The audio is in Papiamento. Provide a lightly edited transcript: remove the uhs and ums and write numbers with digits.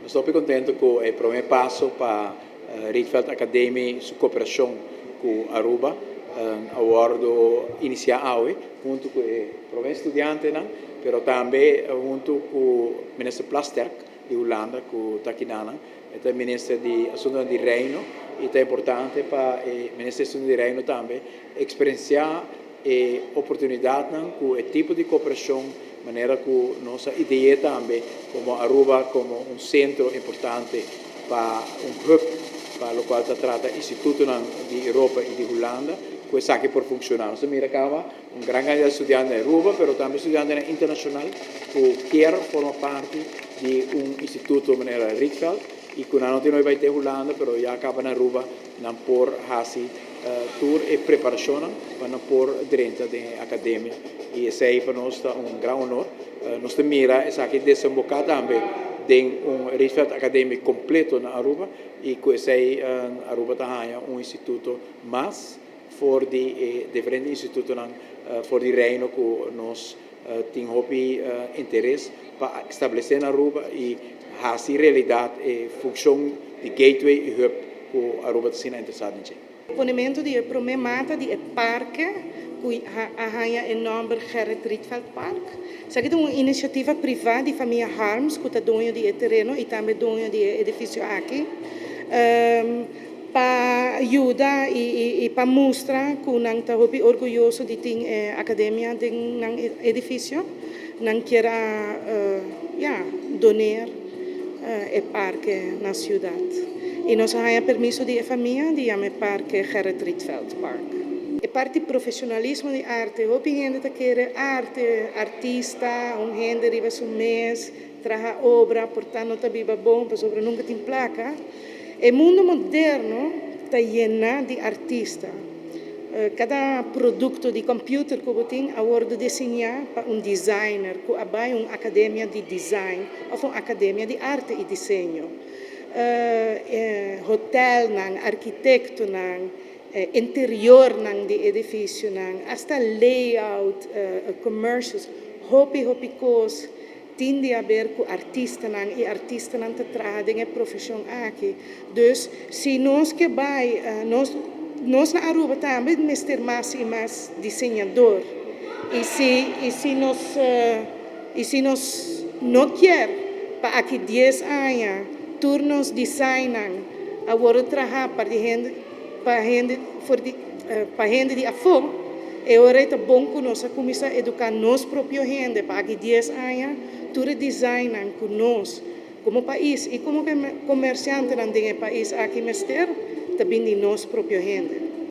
Nos ta hopi contento cu e prome paso pa Rietveld Academie su cooperacion cu Aruba a wordo inicia awe hunto cu e prome studiantenan, pero tambe hunto cu Minister Plasterk di Hulanda cu ta akinan. E ta Minister di Asuntonan di Reino y ta importante pa e Minister di Asuntonan di Reino tambe experiencia e oportunidadnan cu e tipo di cooperacion manera cu nos a idea tambe como Aruba como un centro importante pa un hub pa locual ta trata institutonan di Europa y di Hulanda cu esaki por funciona. Nos ta mira caba un gran cantidad di studiante na Aruba, pero tambe studiantenan internacional cu kier forma parti di un instituto manera Rietveld y cu nan no tin hoy bay te Hulanda, pero ya caba na Aruba nan por haci tur e preparacionnan pa nan por drenta den e academia y esey pa nos ta un gran honor. Nos ta mira esaki desemboca tambe den un Rietveld Academie completo na Aruba y cu esey Aruba ta haya un instituto mas for di e diferente institutonan for di Reino cu nos tin hopi interes pa establece na Aruba y haci realidad e funcion di gateway y hub cu Aruba ta asina interesa den dje. Ponemento di e prome mata di e parke cu a haya e nomber Gerrit Rietveld Park. Esaki ta un iniciativa priva di famia Harms cu ta doño di e tereno y tambe doño di e edificio aki. Pa yuda y pa mustra cu nan ta hopi orguyoso di tin e academia den nan edificio, nan kier a ya doneer e parke na ciudad. Y nos a haya permiso di e famia di yama e parke Gerrit Rietveld Park. E parti profesionalismo di arte, hopi hende ta kere arte, artista, un hende riba su mes, traha obra, por ta no ta biba bon pasobra nunca tin placa. E mundo moderno ta yena di artista. Cada producto di computer cu bo tin a wordo diseña pa un designer cu a bay un academia di design of un academia di arte y diseño. Hotelnan, arquitectonan, interiornan di edificionan, hasta layout, commercials, hopi hopi cos tin di haber cu artistanan y artistanan ta traha den e profesion aki. Dus si nos ke bay, nos nos na Aruba tambe mester mas y mas diseñador y si y si nos y si nos no kier pa aki dies aña tur nos designnan a wordo traha pa di hende pa hende for di pa hende di afo, e ora ei ta bon ku nos a kuminsá eduká nos propio hende pa aki dies aña tur e designnan ku nos komo pais i komo komersiantenan den e pais aki mester ta bin di nos propio hende.